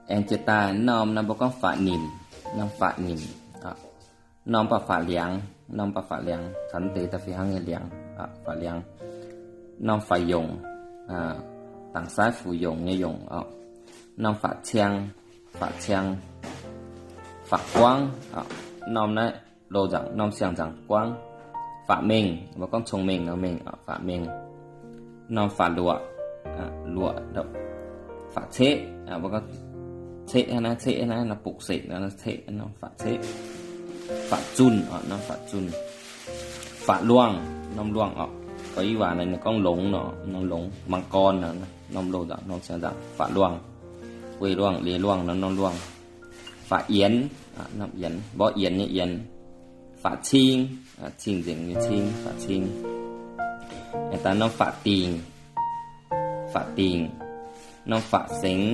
Aengx jiex daaih norm naaiv mbuo gorngv faatv nimc, norm faatv nimc. Norm baac faatv liangx, norm baac faatv liangx, caux deix da'feix hnangv nyei liangx, faatv liangx. Norm faatv yongc, dangc saaiv fuc yongc nyei yongc oc. Norm faatv ciang, faatv ciang. Faatv guangv, norm naaiv loz nzaangc, norm siang-nzangc guangv. Faatv mengh, mbuo gorngv cong-mengh nor mengh, faatv mengh. Norm faatv luoqc, luoqc, faatv ceqv, mbuo gorngv ceqv hnangv naaiv, ceqv hnangv naaiv, nor bukc setc nor ceqv, norm faatv ceqv. Faatv zunh, norm faatv zunh. Faatv luangh, norm luangh oc. Gorx-youz waac naaiv ninh gorngv longx nor, norm longx, มังกร nor, norm loz nzaangc, norm siang-nzangc, faatv luangh. Guei luangh, liez luangh nor, norm luangh. Faatv yienx, norm yienx, mborqv yienx nyei yienx. Faatv cing, cing-nzengc nyei cing, faatv cing. Daaih norm faatv dingc, faatv dingc. Norm faatv sengx,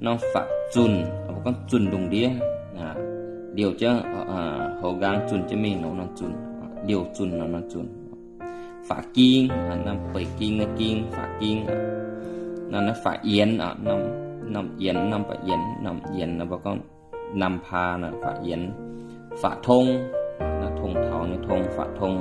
norm faatv zunh, mbuo gorngv zunh lungh ndiev, liouh jienv, houx nqaang zunh jienv mingh nor, norm zunh, liouh zunh nor, norm zunh. Faatv ging, norm beic ging nyei ging, faatv ging. Norm naaiv faatv yienx, norm yienx, norm baac yienx, norm yienx nor mbuo gorngv นำพา nor, faatv yienx. Faatv tong, naaiv tong taux nyei tong, faatv tong.